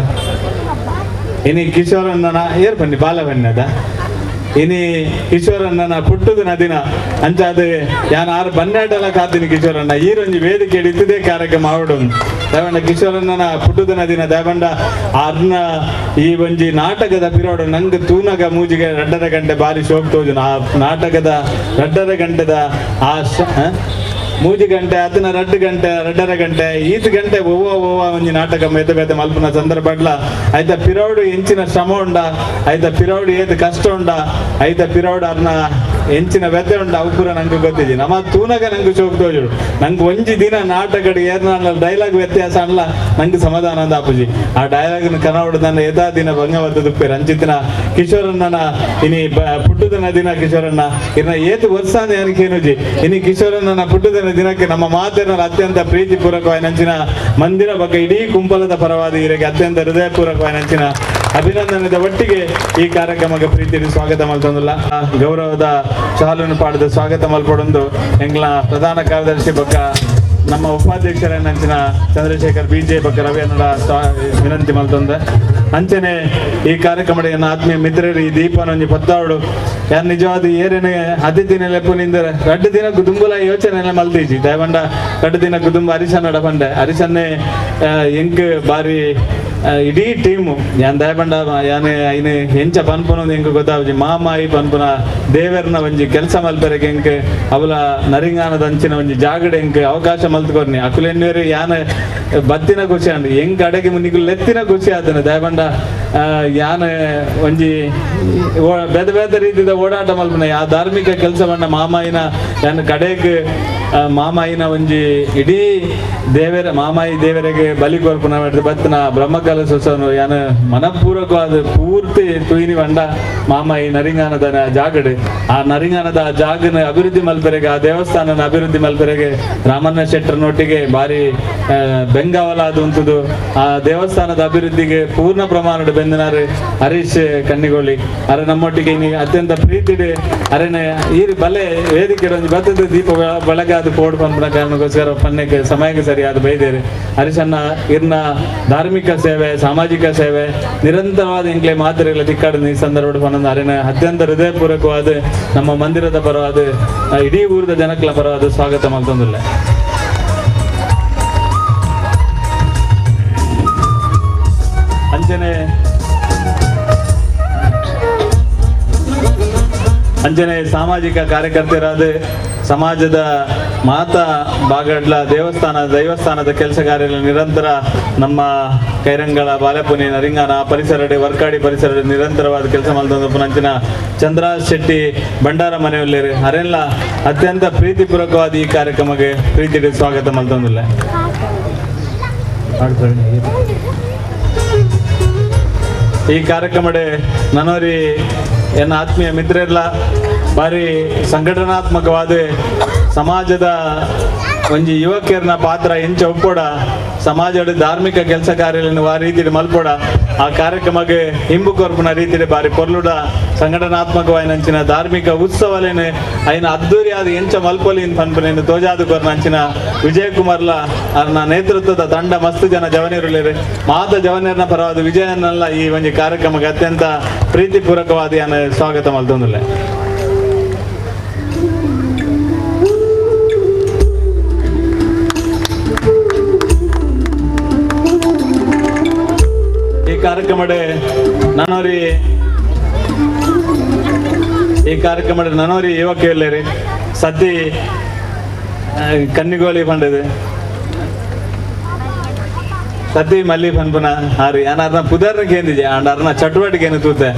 ಇನಿ ಕಿಶೋರಣ್ಣನ ಏರ್ ಬನ್ನಿ ಬಾಲ ಬನ್ನಿ ಅದ ಇನಿ ಕಿಶೋರಣ್ಣನ ಪುಟ್ಟುದಿನ ದಿನ ಅಂಚಾದ ಯಾನ್ ಆರು ಬನ್ನಾಟಲ ಕಾತೀನಿ ಕಿಶೋರಣ್ಣ ಈರೊಂಜಿ ವೇದಿಕೆ ಹಿಡಿತಿದೆ ಕಾರ್ಯಕ್ರಮ ಆವಡು ದಯವಂಡ ಕಿಶೋರಣ್ಣನ ಪುಟ್ಟುದಿನ ದಿನ ದಯವಂಡ ಅರ್ನ ಈ ಒಂಜಿ ನಾಟಕದ ಪಿರೋಡು ನಂಗೆ ತೂನಗ ಮೂಜಿಗೆ 2.5 ಗಂಟೆ ಬಾರಿ ಶೋಕ್ ತೋಜುನ ಆ ನಾಟಕದ 2.5 ಗಂಟೆದ ಆ ಮೂಜಿ ಗಂಟೆ ಅದನ್ನ 2 ಗಂಟೆ 2.5 ಗಂಟೆ ಈತ್ ಗಂಟೆ ಒವ್ವ ಒವ್ವ ಒಂಜಿ ನಾಟಕ ಬೇತೆ ಬೇತೆ ಮಲ್ಪುನ ಸಂದರ್ಭಡ್ಲ ಐತ ಪಿರೌಡು ಎಂಚಿನ ಶ್ರಮ ಉಂಡ ಐತ ಪಿರೌಡು ಏತ್ ಕಷ್ಟ ಉಂಡ ಐತ ಪಿರೌಡು ಅರ್ನ ಎಂಚಿನ ವ್ಯಥೆ ಉಂಡ ಅವು ಪೂರ ನಂಗೆ ಗೊತ್ತಿದ್ದಿ ನಮ್ಮ ತೂನಗ ನಂಗೆ ಶೋಕ್ ತೋಜುಡು ನಂಗೆ ಒಂಜಿ ದಿನ ನಾಟಕಡ್ ಏರ್ನ ಡೈಲಾಗ್ ವ್ಯತ್ಯಾಸ ಅಲ್ಲ ನಂಗೆ ಸಮಾಧಾನ ಅಂದ ಅಪ್ಪುಜಿ ಆ ಡೈಲಾಗ್ ಕನ್ನಡ ನನ್ನ ಯಥಾ ದಿನ ಭಂಗವತ್ತ ದುಪ್ಪೇರು ಅಂಚಿತ್ತಿನ ಕಿಶೋರಣ್ಣನ ಇನಿ ಪುಟ್ಟುದನ ದಿನ ಕಿಶೋರಣ್ಣ ಇನ್ನ ಏತು ವರ್ಷ ಏನಕ್ಕೆ ಇನಿ ಕಿಶೋರಣ್ಣನ ಪುಟ್ಟುದನ ದಿನಕ್ಕೆ ನಮ್ಮ ಮಾತಿನ ಅತ್ಯಂತ ಪ್ರೀತಿಪೂರ್ವಕವಾಗಿ ನಂಚಿನ ಮಂದಿರ ಬಗ್ಗೆ ಇಡೀ ಕುಂಪಲದ ಪರವಾದ ಇವರಿಗೆ ಅತ್ಯಂತ ಹೃದಯಪೂರ್ವಕವಾಗಿ ನಂಚಿನ ಅಭಿನಂದನೆದ ಒಟ್ಟಿಗೆ ಈ ಕಾರ್ಯಕ್ರಮಕ್ಕೆ ಪ್ರೀತಿಯಲ್ಲಿ ಸ್ವಾಗತ ಮಲ್ತೊಂದುಲ್ಲ. ಗೌರವದ ಶಾಲನ್ನು ಪಾಡದ ಸ್ವಾಗತ ಮಲ್ಪಡೊಂದು ಎಂಗ್ಲ ಪ್ರಧಾನ ಕಾರ್ಯದರ್ಶಿ ಬೊಕ್ಕ ನಮ್ಮ ಉಪಾಧ್ಯಕ್ಷರ ನಂಚಿನ ಚಂದ್ರಶೇಖರ್ ಬಿಜೆ ಬೊಕ್ಕ ರವಿ ಅನ್ನಡ ವಿನಂತಿ ಮಲ್ತೊಂದೆ. ಅಂಚನೆ ಈ ಕಾರ್ಯಕ್ರಮದ ಎನ್ನ ಆತ್ಮೀಯ ಮಿತ್ರರು ಈ ದೀಪನೊಂಜಿ ಪತ್ತಾವಡು ಯಾರು ನಿಜವಾದ ಏರೇನೆ ಅತಿಥಿ ನೆಲೆಪು ನಿಂದರೆ 2 ದಿನ ಕುದುಂಬುಲ ಯೋಚನೆ ಮಲ್ದೀಜಿ ದಯವಂಡ 2 ದಿನ ಕುದುಂಬ ಹರಿಶನ್ನಡ ಬಂಡೆ ಹರಿಶನ್ನೇ ಎಂಕ್ ಬಾರಿ ಇಡೀ ಟೀಮು ಯಾನ್ ದಯಬಂಡ ಯಾನೆ ಐನು ಎಂಚ ಪನ್ಪುನ ಎಂಕ್ ಗೊತ್ತಾವಜಿ ಮಾಮಾಯಿ ಪನ್ಪುನ ದೇವರ್ನ ಒಂಜಿ ಕೆಲಸ ಮಲ್ಪೆರೆಗೆ ಎಂಕ್ ಅವಲ ನರಿಂಗಾನದ ಅಂಚಿನ ಒಂಜಿ ಜಾಗಡೆ ಎಂಕ್ ಅವಕಾಶ ಮಲ್ತ್ಕೊರ್ನಿ ಅಕುಲೆನ್ನೇರು ಯಾನ ಬತ್ತಿನ ಖುಷಿ ಅಂಡ್ ಎಂಕ್ ಅಡೆಗೆ ನಿಗುಲು ಲೆತ್ತಿನ ಖುಷಿ ಆತನ ದಯಬಂಡ ಯಾನ ಒಂಜಿ ಬೇತೆ ಬೇತೆ ರೀತಿದ ಓಡಾಟ ಮಲ್ಪುನ ಆ ಧಾರ್ಮಿಕ ಕೆಲಸ ಬಂಡ ಮಾಮಾಯಿನ ಯಾನ ಕಡೆಗ್ ಮಾಮಾಯಿನ ಒಂಜಿ ಇಡೀ ದೇವರ ಮಾಮಾಯಿ ದೇವರಿಗೆ ಬಲಿ ಕೊರ್ಪುನ ಬತ್ತಿನ ಬ್ರಹ್ಮಕಲಶೋತ್ಸವನು ಯಾನ ಮನಪೂರ್ವಕವಾದ ಪೂರ್ತಿ ತುಯಿನಿ ಬಂಡ ಮಾಮಾಯಿ ನರಿಂಗಾನದ ಜಾಗಡೆ ಆ ನರಿಂಗಾನದ ಜಾಗನ ಅಭಿವೃದ್ಧಿ ಮಲ್ಪೆರೆಗೆ ಆ ದೇವಸ್ಥಾನನ ಅಭಿವೃದ್ಧಿ ಮಲ್ಪೆರೆಗೆ ರಾಮಣ್ಣ ಶೆಟ್ಟರ್ನೊಟ್ಟಿಗೆ ಬಾರಿ ಬೆಂಗಾವಲಾದ ಉಂಟುದು ಆ ದೇವಸ್ಥಾನದ ಅಭಿವೃದ್ಧಿಗೆ ಪೂರ್ಣ ಪ್ರಮಾಣದ ಬೆಂದನಾರು ಹರೀಶ್ ಕನ್ನಿಗೋಳಿ ಅರೆ ನಮ್ಮೊಟ್ಟಿಗೆ ಇನಿ ಅತ್ಯಂತ ಪ್ರೀತಿಡೆ ಅರೆನ ಈ ಬಲೆ ವೇದಿಕೆ ಒಂಜಿ ಬತ್ತದ ದೀಪ ಬೆಳಗಾದ ಪೋಡು ಪನ್ಪುನ ಕಾರಣಕ್ಕೋಸ್ಕರ ಪನ್ನೆಗೆ ಸಮಯಕ್ಕೆ ಸರಿಯಾದ ಬೈದೇರು ಹರೀಶನ್ನ ಇರ್ನ ಧಾರ್ಮಿಕ ಸೇವೆ ಸಾಮಾಜಿಕ ಸೇವೆ ನಿರಂತರವಾದ ಎಂಕ್ಲೆ ಮಾತ್ರೆಗಳ ತಿಕ್ಕಾಡ ಈ ಸಂದರ್ಭ ಪನ್ನೊಂದು ಅರೆನ ಅತ್ಯಂತ ಹೃದಯಪೂರ್ವಕವಾದ ನಮ್ಮ ಮಂದಿರದ ಪರವಾದ ಇಡೀ ಊರದ ಜನಕ್ಲ ಪರವಾದ ಸ್ವಾಗತ ಮಲ್ತೊಂದಿಲ್ಲ. ಅಂಚನೆ ಅಂಚನೆ ಸಾಮಾಜಿಕ ಕಾರ್ಯಕರ್ತರಾದ ಸಮಾಜದ ಮಾತಾ ಬಾಗಡ್ಲ ದೇವಸ್ಥಾನ ದೈವಸ್ಥಾನದ ಕೆಲಸ ಕಾರ್ಯಗಳ ನಿರಂತರ ನಮ್ಮ ಕೈರಂಗಳ ಬಾಲೆಪುನಿ ನರಿಂಗಾನ ಪರಿಸರಡೆ ವರ್ಕಾಡಿ ಪರಿಸರ ನಿರಂತರವಾದ ಕೆಲಸ ಮಾಡಿದ ಪುನಂಚಿನ ಚಂದ್ರರಾಜ್ ಶೆಟ್ಟಿ ಭಂಡಾರ ಮನೆಯಲ್ಲಿ ಅರೆಲ್ಲ ಅತ್ಯಂತ ಪ್ರೀತಿಪೂರ್ವಕವಾದ ಈ ಕಾರ್ಯಕ್ರಮಕ್ಕೆ ಪ್ರೀತಿ ಸ್ವಾಗತ ಮಲ್ತೊಂದಿಲ್ಲ. ಈ ಕಾರ್ಯಕ್ರಮಡೆ ನನೋರಿ ಎನ್ನ ಆತ್ಮೀಯ ಮಿತ್ರರೆಲ್ಲ ಬಾರಿ ಸಂಘಟನಾತ್ಮಕವಾದ ಸಮಾಜದ ಒಂಜಿ ಯುವಕಿಯರ್ನ ಪಾತ್ರ ಎಂಚ ಒಪ್ಪೋಡ ಸಮಾಜದ ಧಾರ್ಮಿಕ ಕೆಲಸ ಕಾರ್ಯಗಳನ್ನು ಆ ರೀತಿಯಲ್ಲಿ ಮಲ್ಪೋಡ ಆ ಕಾರ್ಯಕ್ರಮಕ್ಕೆ ಹಿಂಬು ಕೊರ್ಪುನ ರೀತಿಯಲ್ಲಿ ಬಾರಿ ಪೊರ್ಲುಡ ಸಂಘಟನಾತ್ಮಕವಾಯಿನಂಚಿನ ಧಾರ್ಮಿಕ ಉತ್ಸವಲೇನೆ ಐನ ಅದ್ದೂರಿಯಾದ ಎಂಚ ಮಲ್ಪೊಲಿನ್ ಪನ್ಪುನೇನು ತೋಜಾದು ಕೊರ್ನಂಚಿನ ವಿಜಯ್ ಕುಮಾರ್ಲ ಅವರ ನೇತೃತ್ವದ ತಂಡ ಮಸ್ತ್ ಜನ ಜವನಿರುಲೇರು ಮಾತ ಜವನಿರ್ನ ಪರವಾದ ವಿಜಯನಲ್ಲ ಈ ಒಂಜಿ ಕಾರ್ಯಕ್ರಮಕ್ಕೆ ಅತ್ಯಂತ ಪ್ರೀತಿಪೂರ್ವಕವಾದ ಸ್ವಾಗತ ಮಲ್ತೊಂದುಲ್ಲೆ. ಈ ಕಾರ್ಯಕ್ರಮಡೆ ನಾನೋರಿ ಈ ಕಾರ್ಯಕ್ರಮಡೆ ನಾನೋರಿ ಯುವಕ ಸತಿ ಕನ್ನಿಗೋಳಿ ಪಂಡದು ಸತಿ ಮಲ್ಲಿ ಪನ್ಪುನ ಆರಿ ಅರ್ನ ಪುದರ್ನ ಕೇಂದಿಜೆ ಅಂಡ್ ಅರ್ನ ಚಟುವಟಿಕೆಯನ್ನು ತೂತೆ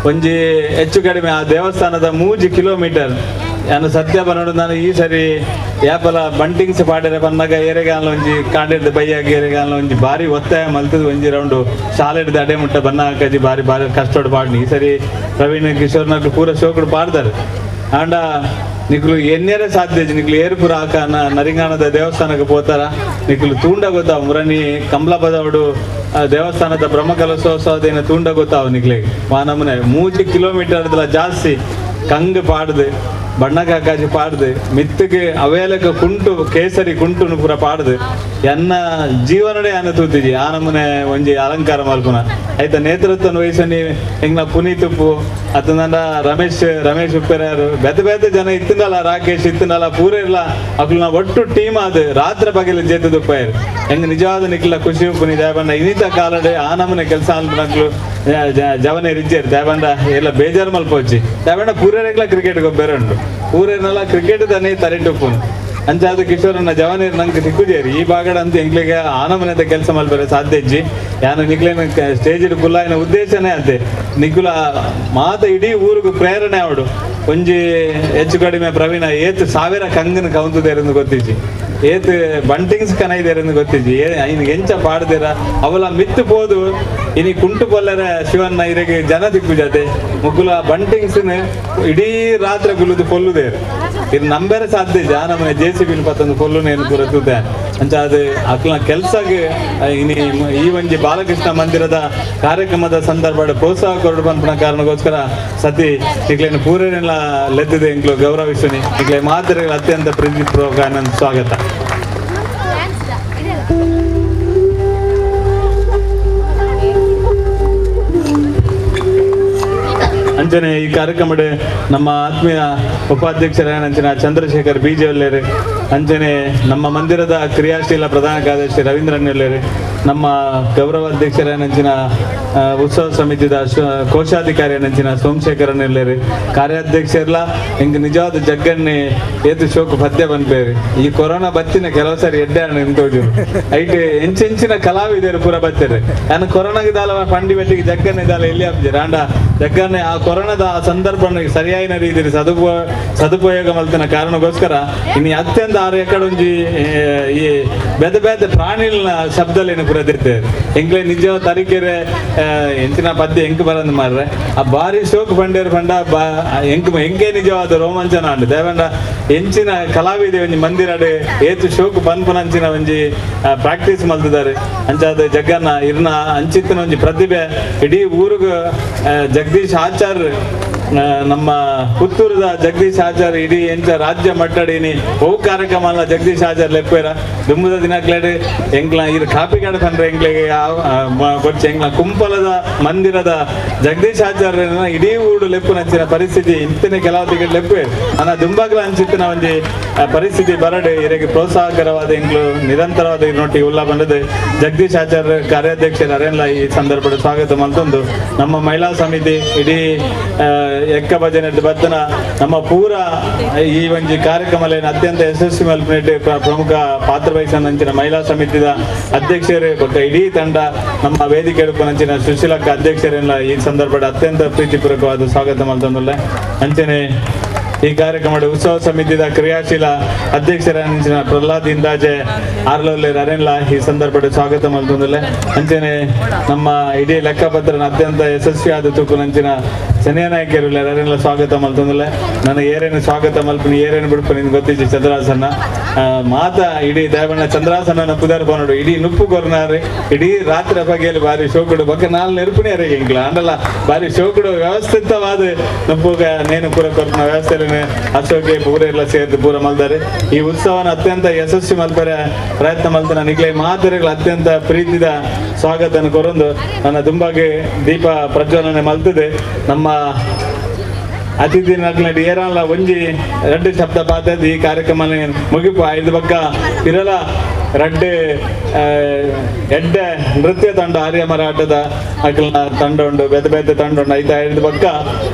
ಒಂಜಿ ಹೆಚ್ಚು ಕಡಿಮೆ ಆ ದೇವಸ್ಥಾನದ 3 ಕಿಲೋಮೀಟರ್ ನಾನು ಸತ್ಯ ಬನ್ನೋಡು. ನಾನು ಈ ಸರಿ ಯಾಪಲ ಬಂಟಿಂಗ್ಸ್ ಪಾಡರೆ ಬಂದಾಗ ಏರೆಗಾಲ ಒಂಜಿ ಕಾಂಡಿಡ್ದು ಬೈಯಾಗಿ ಏರೆಗಾಲ ಒಂಜಿ ಬಾರಿ ಒತ್ತಾಯ ಮಲ್ತದ ಒಂಜಿ ರೌಂಡು ಶಾಲೆಡ್ದು ಅಡೆ ಮುಟ್ಟ ಬನ್ನ ಹಾಕಿ ಬಾರಿ ಬಾರಿ ಕಷ್ಟೋಡು ಪಾಡ್ನಿ. ಈ ಸರಿ ಪ್ರವೀಣ್ ಕಿಶೋರ್ನಕ್ಲು ಪೂರ ಶೋಕುಡು ಪಾಡ್ತಾರೆ ಆಂಡ ನಿಕ್ಲು ಎನ್ನೇರೆ ಸಾಧ್ಯ ನಿಕ್ಲು ಏರ್ಪುರ ಹಾಕ ನರಿಂಗಾಣದ ದೇವಸ್ಥಾನಕ್ಕೆ ಪೋತಾರ ನಿಕ್ಲು ತೂಂಡ ಗೊತ್ತಾವ ಮುರನಿ ಕಮಲಾಪದವಡು ದೇವಸ್ಥಾನದ ಬ್ರಹ್ಮಕಲಶೋತ್ಸವದೇನ ತೂಂಡ ಗೊತ್ತಾವ ನಿಕ್ಲೆ ವಾನಮನೆ 3 ಕಿಲೋಮೀಟರ್ ಜಾಸ್ತಿ ಕಂಗ್ ಪಾಡ್ದು ಬಣ್ಣ ಕಾಕಾಜಿ ಪಾಡ್ದು ಮಿತ್ತಿಗೆ ಅವೇಲಕ ಕುಂಟು ಕೇಸರಿ ಕುಂಟುನು ಪೂರ ಪಾಡ್ದು ಎನ್ನ ಜೀವನಡೆ ಅನ್ನ ತೂತಿಜಿ ಆ ನಮೂನೆ ಒಂಜಿ ಅಲಂಕಾರ ಮಲ್ಪುನ ಆಯ್ತ ನೇತೃತ್ವ ವಹಿಸನಿ ಎಂಗ್ನ ಪುನೀತ್ ಉಪ್ಪು ಅತನಂಡ ರಮೇಶ್ ರಮೇಶ್ ಉಪ್ಪೆರಾರು ಬೇತೆ ಬೇತೆ ಜನ ಇತ್ತಿನಲ್ಲ ರಾಕೇಶ್ ಇತ್ತಿನಲ್ಲ ಪೂರ ಇರ್ಲ ಅಕ್ಲುನ ಒಟ್ಟು ಟೀಮ್ ಅದು ರಾತ್ರಿ ಬಗೆಲ ಜೇತದುಪ್ಪಾಯರು ಹೆಂಗ್ ನಿಜವಾದ ನಿಕ್ಲ ಖುಷಿ ಉಪ್ಪು ದಯಬಂಡ ಇನ್ನಿತ ಕಾಲಡೆ ಆ ನಮೂನೆ ಕೆಲಸ ಅಲ್ಪನಕ್ಲು ಜವನೇ ರಿಜ್ಜೇರು ದಯಬಂಡ ಎಲ್ಲ ಬೇಜಾರು ಮಲ್ಪೋಚಿ ದಯಬಂಡ ಪೂರೇರೆಗ್ಲ ಕ್ರಿಕೆಟ್ ಬೇರೆ ಉಂಟು ಪೂರೇನಲ್ಲ ಕ್ರಿಕೆಟ್ ತಾನೇ ತರೆಟುಪ್ಪುನು ಅಂಚಾದ ಕಿಶೋರನ್ನ ಜವನೀರ್ ನಂಗೆ ತಿಕ್ಕುಜೇರಿ ಈ ಭಾಗಡ ಅಂತ ಎಂಕ್ಲಿಗೆ ಆನಮನೆದ ಕೆಲಸ ಮಲ್ಪರೆ ಸಾಧ್ಯ ಇಜ್ಜಿ ಯಾನು ನಿಕ್ಲೇನ ಸ್ಟೇಜ್ ಕುಲ್ಲಾಯಿನ ಉದ್ದೇಶನೇ ಅಂತೆ ನಿಕುಲ ಮಾತ ಇಡೀ ಊರಿಗೂ ಪ್ರೇರಣೆ ಅವಡು ಒಂಜಿ ಹೆಚ್ಚು ಕಡಿಮೆ ಪ್ರವೀಣ ಏತ್ 1000 ಕಂಗನ ಕೌಂತದೇರೆಂದು ಗೊತ್ತಿಜ್ಜಿ ಏತ್ ಬಂಟಿಂಗ್ಸ್ ಕನೈದೇರೆಂದು ಗೊತ್ತಿಜ್ಜಿ ಇನ್ ಎಂಚ ಪಾಡ್ದಿರ ಅವಲ ಮಿತ್ತು ಪೋದು ಇನಿ ಕುಂಟು ಪೊಲ್ಲರ ಶಿವನ್ನ ಇರೆಗೆ ಜನ ದಿಕ್ಕು ಜಾತೆ ಮುಕುಲ ಬಂಟಿಂಗ್ಸ್ ಇಡೀ ರಾತ್ರಿ ಗುಲ್ಲುದು ಪೊಲ್ಲುದೇರು ಇದು ನಂಬೇರೆ ಸಾಧ್ಯ ಜಾ ನಮ್ಮನೆ ಜೆ ಸಿ ಬಿನ್ ಪತ್ತೊಂದು ಪೊಲ್ಲುನೇನು ಪೂರ ತೂತೆ ಅಂಚ ಅದು ಅಕ್ಲ ಕೆಲ್ಸಗೆ ಇನಿ ಈ ಒಂಜಿ ಬಾಲಕೃಷ್ಣ ಮಂದಿರದ ಕಾರ್ಯಕ್ರಮದ ಸಂದರ್ಭ ಪ್ರೋತ್ಸಾಹ ಕೊರಡು ಪನ್ಪುನ ಕಾರಣಕ್ಕೋಸ್ಕರ ಸತಿ ನಿಕ್ಲೇನು ಪೂರೇನೆಲ್ಲ ಲೆದ್ದಿದೆ ಎಂಕ್ಲು ಗೌರವಿಸುನಿ ನಿಕ್ಲೆ ಮಾತ್ರೆಗಳು ಅತ್ಯಂತ ಪ್ರೀತಿಪೂರ್ವಕ ಸ್ವಾಗತ. ಅಂಚನೆ ಈ ಕಾರ್ಯಕ್ರಮದ ನಮ್ಮ ಆತ್ಮೀಯ ಉಪಾಧ್ಯಕ್ಷರಾದ ಚಂದ್ರಶೇಖರ್ ಬಿಜೆಲ್ಲೇರು, ಅಂಚನೆ ನಮ್ಮ ಮಂದಿರದ ಕ್ರಿಯಾಶೀಲ ಪ್ರಧಾನ ಕಾರ್ಯದರ್ಶಿ ರವೀಂದ್ರನ್ನೆಲ್ಲೇರು, ನಮ್ಮ ಗೌರವಾಧ್ಯಕ್ಷರಾದ ಉತ್ಸವ ಸಮಿತಿದ ಕೋಶಾಧಿಕಾರಿ ನಂಚಿನ ಸೋಮಶೇಖರನ್ನೆಲ್ಲೇರು, ಕಾರ್ಯಾಧ್ಯಕ್ಷರ್ಲ ಹಿಂಗೆ ನಿಜವಾದ ಜಗ್ಗನ್ನೇ ಏತು ಶೋಕು ಪದ್ಯ ಬಂದ್ಬೇರಿ. ಈ ಕೊರೋನಾ ಬತ್ತಿನ ಕೆಲವು ಸಾರಿ ಎಡ್ಡೆ ನಿಂತೋಜು ಐಟ್ ಎಂಚೆಂಚಿನ ಕಲಾವಿದರು ಪೂರ ಬತ್ತಾರೆ. ನಾನು ಕೊರೋನಾಗೆ ದಾಲ ಪಂಡಿ ಬೆಟ್ಟಿಗೆ ಜಗ್ಗನ್ನೇ ದಾಲ ಎಲ್ಲಿ ಹಾಕ್ತಾರೆ ಆಂಡ ಜಗ್ಗನ್ನೇ ಆ ಕೊರೋನಾದ ಆ ಸಂದರ್ಭ ಸರಿಯಾದ ರೀತಿಯಲ್ಲಿ ಸದುಪಯೋಗ ಮಲ್ತಿನ ಕಾರಣಕ್ಕೋಸ್ಕರ ಇನ್ನು ಅತ್ಯಂತ ಆರು ಎಕಡೆ ಒಂಜಿ ಈ ಬೇತೆ ಬೇತೆ ಪ್ರಾಣಿಲ್ನ ಶಬ್ದಲೇನು ಪೂರ ತಿರ್ತೇವೆ ಎಂಕ್ಲೆ ನಿಜ ತರೀಕೆರೆ ಎಂಚಿನ ಪದ್ಯ ಎಂಕ್ ಬರಂದು ಮಾರ್ರೆ ಆ ಬಾರಿ ಶೋಕ್ ಬಂಡೇರು ಪಂಡ ಬಾ ಎಂಕ್ ಎಂಕೆ ನಿಜವಾದ ರೋಮಾಂಚನ ಅಂಡ್ ದೇವಂಡ ಎಂಚಿನ ಕಲಾವಿದೆ ಒಂಜಿ ಮಂದಿರಡು ಏತು ಶೋಕ್ ಪನ್ಪುನಂಚಿನ ಒಂಜಿ ಪ್ರಾಕ್ಟೀಸ್ ಮಲ್ತಿದ್ದಾರೆ ಅಂಚಾದ ಜಗ್ಗನ್ನ ಇರ್ನ ಅಂಚಿತ್ತಿನ ಒಂಜಿ ಪ್ರತಿಭೆ ಇಡೀ ಊರುಗ ಜಗದೀಶ್ ಆಚಾರ್ ನಮ್ಮ ಪುತ್ತೂರದ ಜಗದೀಶ್ ಆಚಾರ್ ಇಡೀ ಎಂಚ ರಾಜ್ಯ ಮಟ್ಟಡಿನಿ ಬಹು ಕಾರ್ಯಕ್ರಮ ಅಲ್ಲ ಜಗದೀಶ್ ಆಚಾರ್ ಲೆಪ್ಪೇರ ದುಂಬುದ ದಿನಕ್ಲೇಡು ಎಂಕ್ಲ ಇರ್ ಕಾಪಿಗಾಡ ಪಂಡ್ರೆ ಎಂಕ್ಲೆಗೆ ಕೊಚ್ಚ ಎಂಕ್ಲ ಕುಂಪಲದ ಮಂದಿರದ ಜಗದೀಶ್ ಆಚಾರ್ಯನ ಇಡೀ ಊರು ಲೆಪ್ಪು ನಂಚಿನ ಪರಿಸ್ಥಿತಿ ಇಂತನೆ ಕೆಲವು ತಿಂಗಳು ಲೆಪ್ಪು ಅನ್ನ ದುಂಬಾಗ್ಲ ಅಂಚಿತ್ತಿನ ಒಂಜಿ ಪರಿಸ್ಥಿತಿ ಬರಡು ಇರೆಗೆ ಪ್ರೋತ್ಸಾಹಕರವಾದ ಎಂಕ್ಲು ನಿರಂತರವಾದ ನೋಟಿ ಉಲ್ಲ ಬಂದದ್ದು ಜಗದೀಶ್ ಆಚಾರ್ಯ ಕಾರ್ಯಾಧ್ಯಕ್ಷರ ಅರೇನ್ಲ ಈ ಸಂದರ್ಭದ ಸ್ವಾಗತ ಮಲ್ತೊಂದು ನಮ್ಮ ಮಹಿಳಾ ಸಮಿತಿ ಇಡೀ ಎಕ್ಕ ಭಜನೆ ಬತ್ತನ ನಮ್ಮ ಪೂರ ಈ ಒಂಜಿ ಕಾರ್ಯಕ್ರಮ ಅತ್ಯಂತ ಯಶಸ್ವಿ ಮಲ್ಪನೆಟ್ ಪ್ರಮುಖ ಪಾತ್ರ ವಹಿಸಿದ ಮಹಿಳಾ ಸಮಿತಿದ ಅಧ್ಯಕ್ಷರು ಬೊಕ್ಕ ಇಡೀ ತಂಡ ನಮ್ಮ ವೇದಿಕೆ ನಂಚಿನ ಸುಶೀಲಕ್ಕ ಅಧ್ಯಕ್ಷರೆಲ್ಲ ಈ ಸಂದರ್ಭದ ಅತ್ಯಂತ ಪ್ರೀತಿಪೂರ್ವಕವಾದ ಸ್ವಾಗತ ಮಲ್ತೊಂದುಲ್ಲ. ಅಂಚನೆ ಈ ಕಾರ್ಯಕ್ರಮದ ಉತ್ಸವ ಸಮಿತಿದ ಕ್ರಿಯಾಶೀಲ ಅಧ್ಯಕ್ಷರ ಪ್ರಹ್ಲಾದ್ ಇಂದಾಜೆ ಆರ್ಲೋಲೆ ಅರೆನ್ಲ ಈ ಸಂದರ್ಭದ ಸ್ವಾಗತ ಮಲ್ತೊಂದುಲ್ಲ. ಅಂಚನೆ ನಮ್ಮ ಇಡೀ ಲೆಕ್ಕಪತ್ರನ ಅತ್ಯಂತ ಯಶಸ್ವಿಯಾದ ತೂಕು ನಂಚಿನ ಚೆನ್ನಯ ನಾಯಕರು ಅರೆನ್ಲ ಸ್ವಾಗತ ಮಲ್ತೊಂದುಲ್ಲ. ನನ್ನ ಏರೇನು ಸ್ವಾಗತ ಮಲ್ಪನಿ ಏರೇನು ಬಿಡ್ಪನಿ ಗೊತ್ತಿಜ್ಜಿ ಚಂದ್ರಾಸನ ಮಾತಾ ಇಡೀ ದೇವಣ್ಣ ಚಂದ್ರಾಸನ ಪುದರ್ ಬನ್ನಡು ಇಡೀ ನುಪ್ಪು ಕೊರ್ನಾರು ಇಡೀ ರಾತ್ರಿ ಬಗೆಯಲ್ಲಿ ಬಾರಿ ಶೋಕುಡು ಬೊಕ್ಕ ನಾಲ್ ನೆರುಪುನಿ ಅರೆಗೆ ಇಂಕ್ಲ ಅಂಡಲ ಬಾರಿ ಶೋಕುಡು ವ್ಯವಸ್ಥಿತವಾದ ನುಪ್ಪುಗ ನೇನು ಪೂರ ಕೊರ್ಪುನ ವ್ಯವಸ್ಥೆ ಅಶೋಕೆ ಪೂರ ಎಲ್ಲ ಸೇರಿದು ಪೂರ ಮಲ್ದಾರೆ. ಈ ಉತ್ಸವನ ಅತ್ಯಂತ ಯಶಸ್ವಿ ಮಲ್ಪರೆ ಪ್ರಯತ್ನ ಮಲ್ತನ ನಿಗ್ಲೆ ಮಾತುಗಳು ಅತ್ಯಂತ ಪ್ರೀತಿದ ಸ್ವಾಗತನ ಕೊರೊಂದು ನನ್ನ ದುಂಬಾಗಿ ದೀಪ ಪ್ರಜ್ವಲನೆ ಮಲ್ತದೆ. ನಮ್ಮ ಅತಿಥಿ ನಗ್ಲಡಿ ಏರಲ್ಲ ಒಂಜಿ ರಡ್ಡು ಶಬ್ದ ಪಾತದ ಈ ಕಾರ್ಯಕ್ರಮ ಮುಗಿಪು ಐದು ಬಕ್ಕ ಇರಲ ರಡ್ಡು ಎಡ್ಡೆ ನೃತ್ಯ ತಂಡ ಆರ್ಯ ಮರಾಠದ ಅಕಲ್ನ ತಂಡ ಉಂಡು ಬೇತೆ ಬೇತೆ ತಂಡ ಉಂಡು ಐತ ಐದು ಬಕ್ಕ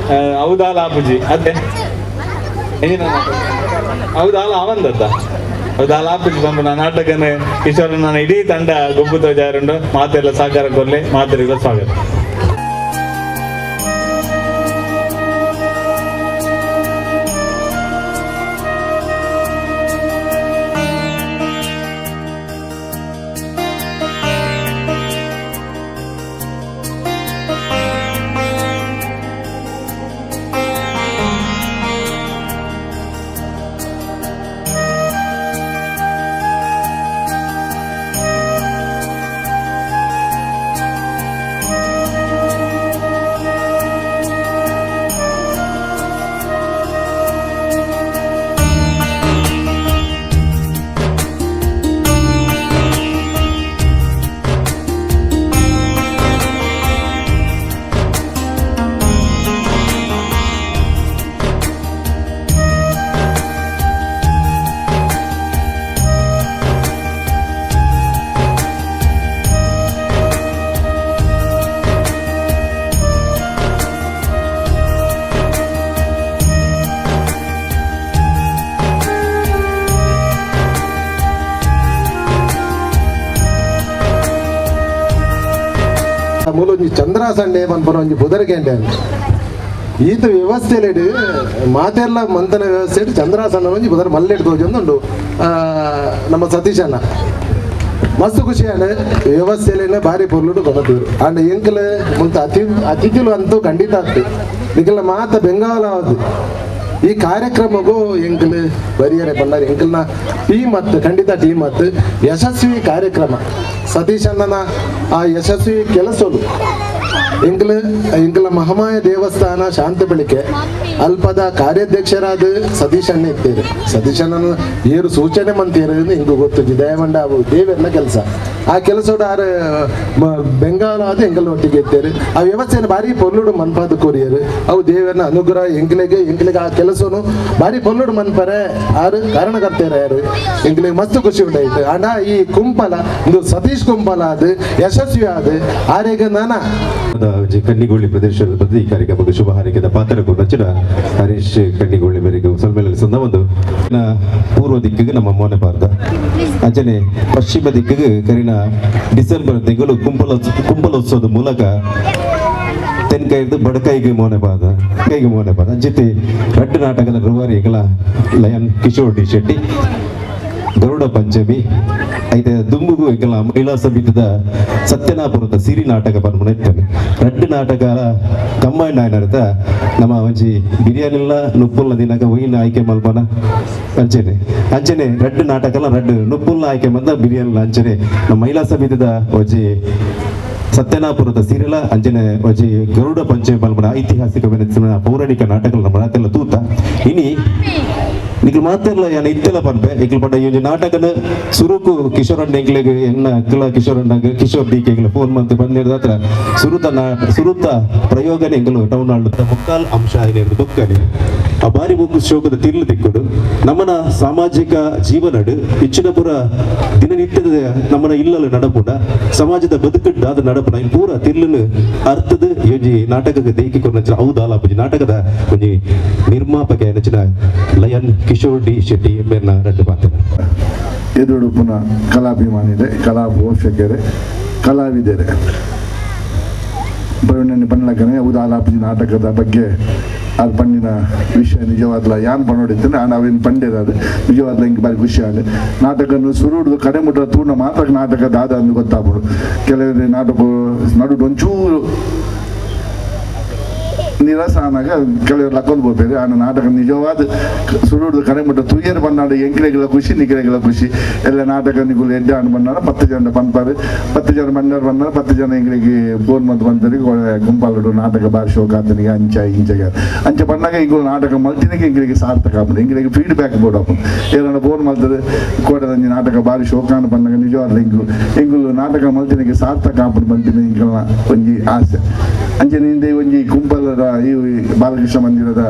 ಔದಾಲ ಆಪುಜಿ ಅದೇ ಹೌದಲ್ಲ ಅವಂದತ್ತ ಹೌದಲ್ಲ ಆಪುಜಿ ಬಂದು ನಾಟಕನೇ ಕಿಶೋರ್ ನಾನು ಇಡೀ ತಂಡ ಗೊಬ್ಬು ತೋಜಾರುಂಡು ಮಾತೆಲ್ಲ ಸಹಕಾರ ಕೊರ್ಲಿ ಮಾತೆಲ್ಲ ಸ್ವಾಗತ. ಮೂಲೊಂಜಿ ಚಂದ್ರಾಸಂಡೆ ಪನ್ಪುನ ಒಂಜಿ ಬುದರ್ಗೆಂಡೆ ಈತ ವ್ಯವಸ್ಥೆಲೆಡ್ ಮಾತೆರ್ಲ ಮಂತನ ವ್ಯವಸ್ಥೆ ಚಂದ್ರಾಸನ ಒಂಜಿ ಬುದರ್ ಮಲ್ಲೆಡ್ ತೋಜೊಂದುಂಡು ನಮ್ಮ ಸತೀಶಣ್ಣ ಮಸ್ತ್ ಖುಷಿ ಆಂಡ್ ವ್ಯವಸ್ಥೆಲೇನೆ ಭಾರಿ ಪೊರ್ಲುಡು ಕೊನತೂರು ಅಂಡ್ ಎಂಕಲ್ ಮುಲ್ತ ಅತಿಥಿಲು ಅಂತೂ ಖಂಡಿತ ಆಗ್ತದೆ ನಿಕಲ್ನ ಮಾತ ಬೆಂಗಾಲ ಆವದು ಈ ಕಾರ್ಯಕ್ರಮಗೂ ಎಂಕಲ್ ಬರಿಯರೆ ಬಂದಾರೆ ಎಂಕಲ್ನ ಟೀಮ್ ಅತ್ತು ಖಂಡಿತ ಟೀಮ್ ಅತ್ತು ಯಶಸ್ವಿ ಕಾರ್ಯಕ್ರಮ ಸತೀಶಣ್ಣನ ಆ ಯಶಸ್ವಿ ಕೆಲಸಲು ಎಂಕಲ್ ಎಂಕಲ ಮಹಾಮಾಯ ದೇವಸ್ಥಾನ ಶಾಂತ ಬೆಳಿಕೆ ಅಲ್ಪದ ಕಾರ್ಯಾಧ್ಯಕ್ಷರಾದ ಸತೀಶ್ ಅಣ್ಣ ಇರ್ತೀರಿ. ಸತೀಶ್ ಅಣ್ಣನ ಏರು ಸೂಚನೆ ಮಂತೀರ ಹಿಂಗೆ ಗೊತ್ತು ದಯವಂಡ ಅವು ದೇವೆಲ್ಲ ಕೆಲಸ ಆ ಕೆಲಸೋಡು ಆರು ಬೆಂಗಾಲ ಆದ ಎಂಕಲ್ ಒಟ್ಟಿಗೆ ಇರ್ತೀರಿ. ಆ ವ್ಯವಸ್ಥೆಯನ್ನು ಭಾರಿ ಪೊರ್ಲುಡು ಮನ್ಪಾದ ಕೊರಿಯರು ಅವು ದೇವರನ್ನ ಅನುಗ್ರಹ ಎಂಕ್ಲೆಗೆ ಎಂಕ್ಲೆಗೆ ಆ ಕೆಲಸನು ಭಾರಿ ಪೊರ್ಲುಡು ಮನ್ಪರೆ ಆರು ಕಾರಣಕರ್ತೆಯರು ಯಾರು ಎಂಕ್ಲೆಗೆ ಮಸ್ತ್ ಖುಷಿ ಉಂಟಾಯ್ತು. ಅಂಡ ಈ ಕುಂಪಲ ಇದು ಸತೀಶ್ ಕುಂಪಲ ಅದು ಯಶಸ್ವಿ ಆದ ಆರೇಗ ನಾನ ಕನ್ನಿಗೋಳಿ ಪ್ರದೇಶದ ಪ್ರತಿ ಕಾರ್ಯಕ್ರಮಕ್ಕೆ ಶುಭ ಹಾರೈಕೆದ ಪಾತ್ರ ರಚನ ಹರೀಶ್ ಕನ್ನಿಗೋಳಿ ಮೇರೆಗೆ ಸೊಲ್ಮೆಲೆ ಸಂದ ಒಂದು ಪೂರ್ವ ದಿಕ್ಕಿಗೆ ನಮ್ಮ ಮೋನೆ ಪಾರ್ದ ಅಂಚನೆ ಪಶ್ಚಿಮ ದಿಕ್ಕಿಗೆ ಕರಿನ ಡಿಸೆಂಬರ್ ತಿಂಗಳು ಕುಂಪಲೋತ್ಸವದ ಮೂಲಕ ತೆನ್ಕೈದು ಬಡಕೈಗೆ ಮೋನೆ ಪಾದ ಕೈಗೆ ಮೋನೆ ಪಾದ ಅಂಚಿತಿ ರಡ್ಡು ನಾಟಕದ ರೂವಾರಿಗಳ ಲಯನ್ ಕಿಶೋರ್ ಡಿ ಶೆಟ್ಟಿ ಗರುಡ ಪಂಚಮಿ ಐತೆ ದುಂಬುಗು ಎಂಕಲ್ನ ಮಹಿಳಾ ಸಮಿತಿದ ಸತ್ಯನಾಪುರದ ಸಿರಿ ನಾಟಕ ಪನ್ಪುನ ಇತ್ತೇನೆ. ರಡ್ಡ್ ನಾಟಕ ಕಂಬೈಂಡ್ ಆಯ್ನರ್ತ ನಮ್ಮ ಒಂಜಿ ಬಿರಿಯಾನಿಲ್ಲ ನುಪ್ಪುಲ್ನ ದಿನಕ ಒಯ್ಯಿನ ಆಯ್ಕೆ ಮಲ್ಪನ ಅಂಚನೆ ಅಂಚನೆ ರಡ್ಡ್ ನಾಟಕಲ ರಡ್ಡ್ ನುಪ್ಪುಲ್ನ ಆಯ್ಕೆ ಬಂದ ಬಿರಿಯಾನಿಲ ಅಂಚನೆ ನಮ್ಮ ಮಹಿಳಾ ಸಮಿತಿದ ಒಂಜಿ ಸತ್ಯನಾಪುರದ ಸಿರಿಲ ಅಂಚನೆ ಒಂಜಿ ಗರುಡ ಪಂಚಮಿ ಪನ್ಪುನ ಐತಿಹಾಸಿಕ ಪೌರಾಣಿಕ ನಾಟಕಲ ನಮ್ಮ ಮಾತೆಲ್ಲ ತೂತ ಇನಿ ನಿಕ್ಲು ಮಾತೆಲ್ಲ ಯಾನ್ ಇತ್ತೆಲ್ಲ ಪನ್ಪೆ ಎಂಕ್ಲು ಪಂಡ ಈ ಒಂಜಿ ನಾಟಕನ ಸುರುಕು ಕಿಶೋರ್ ಅಣ್ಣ ಎಂಕ್ಲೆಗ್ ಎನ್ನ ಅಕ್ಕಲ ಕಿಶೋರ್ ಅಣ್ಣಗ್ ಕಿಶೋರ್ ಡಿ ಕೆ ಫೋನ್ ಮಂತ್ ಬಂದಿಡ್ದ ಹತ್ರ ಸುರುತ ಸುರುತ ಪ್ರಯೋಗನೇ ಎಂಕುಲು ಟೌನ್ ಹಾಲ್ ಮುಕ್ಕಾಲ್ ಅಂಶ ಆಯ್ನ ಬೊಕ್ಕನೆ ಆ ಬಾರಿ ಬೊಕ್ಕು ಶೋಕದ ತಿರ್ಲು ತಿಕ್ಕುಡು ನಮ್ಮನ ಸಾಮಾಜಿಕ ಜೀವನಡು ಹೆಚ್ಚಿನ ಪೂರ ದಿನನಿತ್ಯದ ನಮ್ಮನ ಇಲ್ಲಲು ನಡಪುನ ಸಮಾಜದ ಬದುಕುಡ್ ಆದ ನಡಪುನ ಇನ್ ಪೂರ ತಿರ್ಲುನು ಅರ್ಥದ ಈ ಒಂಜಿ ನಾಟಕಕ್ಕೆ ದೇಕಿ ಕೊರ್ನಂಚಿನ ಔದಾಲ ಒಂಜಿ ನಾಟಕದ ಒಂಜಿ ನಿರ್ಮಾಪಕ ನೆಚ್ಚಿನ ಲಯನ್ ಕಿಶೋರ್ ಡಿ ಶೆಟ್ಟಿ ಮೇರ್ನ ರಡ್ಡು ಪಾತ್ರ. ಎದುರುಡುಪುನ ಕಲಾಭಿಮಾನಿದೆ, ಕಲಾ ಪೋಷಕರೇ, ಕಲಾವಿದರೆ, ಪ್ರವೀಣ್ ಪಣ್ಣಲಕ್ಕನೆ ಉದಾಲಾಪಿ ನಾಟಕದ ಬಗ್ಗೆ ಅದು ಪಣ್ಣಿನ ವಿಷಯ ನಿಜವಾದ್ಲ ಯಾನ್ ಪಣ್ಣೋಡಿದ್ದೇನೆ ನಾನು ಅವೇನು ಪಂಡಿರೋದು ನಿಜವಾದ್ಲ ಹಿಂಗೆ ಬಾರಿ ಖುಷಿ ಆಗ ನಾಟಕನ್ನು ಸುರುಡ್ದು ಕಡೆ ಮುಟ್ಟ ತೂರ್ಣ ಮಾತ್ರ ನಾಟಕ ದಾದ ಅಂದು ಗೊತ್ತಾಗ್ಬಿಡು. ಕೆಲವರು ನಾಟಕ ನಡು ಒಂಚೂರು ನಿರಾಸ ಆನಾಗ ಕೆಲವರು ಲಕ್ಕೊಂದು ಹೋಗ್ಬೇಕು. ಆ ನಾಟಕ ನಿಜವಾದ ಸುರುಡ್ದು ಕಡೆ ಮುಟ್ಟ ತುಯ್ಯರ್ ಬನ್ನಾಡ ಎಂಕ್ಲೆಗಳ ಖುಷಿ ನಿಕ್ಲೆಗಳ ಖುಷಿ ಎಲ್ಲ ನಾಟಕ ನಿಗುಲು ಎಡ್ಡೆ ಆನ್ ಬನ್ನಾಡ 10 ಜನ ಪನ್ಪಾರು 10 ಜನ ಬಂದಾರ ಬಂದಾರ 10 ಜನ ಎಂಕ್ಲೆಗೆ ಫೋನ್ ಮಂತ್ ಬಂದರಿಗೆ ಗುಂಪಾಲುಡು ನಾಟಕ ಬಾರಿ ಶೋಕ ಆತನಿಗೆ ಅಂಚ ಇಂಚ ಅಂಚ ಬಣ್ಣಾಗ ಇಂಗುಲು ನಾಟಕ ಮಲ್ತಿನಿಗೆ ಎಂಕ್ಲೆಗೆ ಸಾರ್ಥಕ ಆಪುಂಡು. ಎಂಕ್ಲೆಗೆ ಫೀಡ್ಬ್ಯಾಕ್ ಬೋರ್ಡ್ ಆಪುಂಡು. ಏನಾರ ಫೋನ್ ಮಲ್ತದೆ ಕೋಟದಂಜಿ ನಾಟಕ ಬಾರಿ ಶೋಕಾನ ಬಂದಾಗ ನಿಜವಾದ ಎಂಗುಲು ಎಂಗುಲು ನಾಟಕ ಮಲ್ತಿನಿಗೆ ಸಾರ್ಥಕ ಆಪುಂಡು ಬಂತಿನ ಎಂಕಲ್ನ ಒಂಜಿ ಆಸೆ. ಅಂಚೆ ನಿಂದೆ ಒಂಜಿ ಕುಂಪಲದ ಈ ಬಾಲಕೃಷ್ಣ ಮಂದಿರದ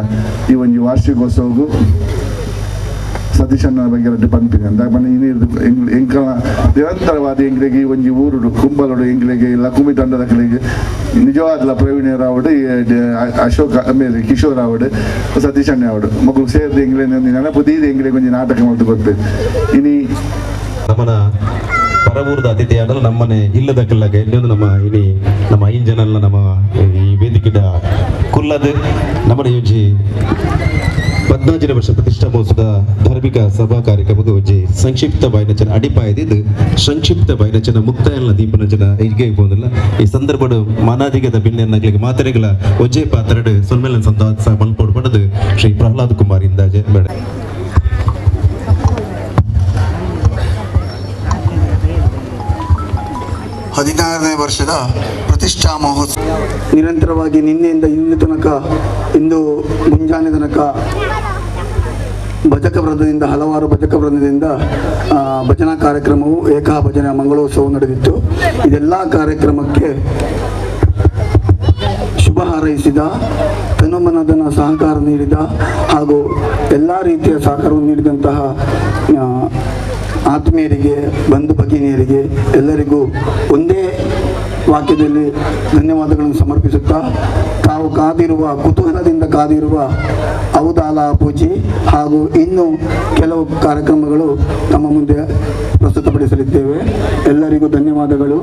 ಈ ಒಂಜಿ ವಾರ್ಷಿಕೋತ್ಸವಗೂ ಸತೀಶಣ್ಣನ ಬಗ್ಗೆ ರಡ್ಡು ಪನ್ಪಿನ ಅಂದ ಮನೆ ಇನ್ನಿರ್ದು ಎಂಕಲ ನಿರಂತರವಾದ ಎಂಕ್ಲೆಗೆ ಈ ಒಂಜಿ ಊರುಡು ಕುಂಬಲುಡು ಎಂಕ್ಲೆಗೆ ಲಕುಮಿ ತಂಡದ ಕಡೆಗೆ ನಿಜವಾದ್ಲ ಪ್ರವೀಣ ರಾವಡು ಅಶೋಕ ಆಮೇಲೆ ಕಿಶೋರ್ ಆವಡು ಸತೀಶಣ್ಣ ಆವಡು ಮಕ್ಕಳು ಸೇರಿದ ಎಂಗ್ಲೆ ನೆನಪು ದೀದ ಎಂಗ್ಲೆಗೆ ಒಂಜಿ ನಾಟಕ ಮಾಡ್ತು ಕೊಡ್ಬೇಕು. ಇನಿ ನಮ್ಮನ ಪರವೂರದ ಅತಿಥಿಯಾಡಲು ನಮ್ಮನೆ ಇಲ್ಲದ ಕಲ್ಲಗ ಇನ್ನೊಂದು ನಮ್ಮ ಇನಿ ನಮ್ಮ ಐದು ಜನ ನಮ್ಮ ಈ ವೇದಿಕೆದ ಕುಲ್ಲದ ನಮ್ಮನೆ ಒಂಜಿ 14ನೇ ವರ್ಷ ಪ್ರತಿಷ್ಠಾ ಮಹೋತ್ಸವದ ಧಾರ್ಮಿಕ ಸಭಾ ಕಾರ್ಯಕ್ರಮದ ಒಂಜಿ ಸಂಕ್ಷಿಪ್ತ ಬಾಯಿನಚನ ಅಡಿಪಾಯದಿದ್ದು ಸಂಕ್ಷಿಪ್ತ ಬಾಯಿನಚನ ಮುಕ್ತಾಯನ ದೀಪನಚನ ಹೀಗೆ ಪೋದಿಲ್ಲ. ಈ ಸಂದರ್ಭದ ಮಾನಾದಿಗದ ಬಿನ್ನೆನ್ನಗಳಿಗೆ ಮಾತ್ರೆಗಳ ಒಂಜೇ ಪಾತ್ರಡು ಸೊನ್ಮೇಲನ ಸಂದಾಸ ಮಲ್ಪೋಡು ಪಡೆದು ಶ್ರೀ ಪ್ರಹ್ಲಾದ್ ಕುಮಾರ್ ಇಂದಾಜೆ ಬೇಡ. 16ನೇ ವರ್ಷದ ಪ್ರತಿಷ್ಠಾ ಮಹೋತ್ಸವ ನಿರಂತರವಾಗಿ ನಿನ್ನೆಯಿಂದ ಇಂದು ತನಕ ಇಂದು ಮುಂಜಾನೆ ತನಕ ಭಜಕ ವೃಂದದಿಂದ ಹಲವಾರು ಭಜಕ ವೃಂದದಿಂದ ಭಜನಾ ಕಾರ್ಯಕ್ರಮವು ಏಕಾ ಭಜನಾ ಮಂಗಳೋತ್ಸವ ನಡೆದಿತ್ತು. ಇದೆಲ್ಲ ಕಾರ್ಯಕ್ರಮಕ್ಕೆ ಶುಭ ಹಾರೈಸಿದ, ತನುಮನದನ ಸಹಕಾರ ನೀಡಿದ ಹಾಗೂ ಎಲ್ಲ ರೀತಿಯ ಸಹಕಾರವನ್ನು ನೀಡಿದಂತಹ ಆತ್ಮೀಯರಿಗೆ, ಬಂಧು ಭಗಿನಿಯರಿಗೆ ಎಲ್ಲರಿಗೂ ಒಂದೇ ವಾಕ್ಯದಲ್ಲಿ ಧನ್ಯವಾದಗಳನ್ನು ಸಮರ್ಪಿಸುತ್ತಾ, ತಾವು ಕಾದಿರುವ ಕುತೂಹಲದಿಂದ ಕಾದಿರುವ ಔದಾಲ ಪೂಜೆ ಹಾಗೂ ಇನ್ನೂ ಕೆಲವು ಕಾರ್ಯಕ್ರಮಗಳು ತಮ್ಮ ಮುಂದೆ ಪ್ರಸ್ತುತಪಡಿಸಲಿದ್ದೇವೆ. ಎಲ್ಲರಿಗೂ ಧನ್ಯವಾದಗಳು.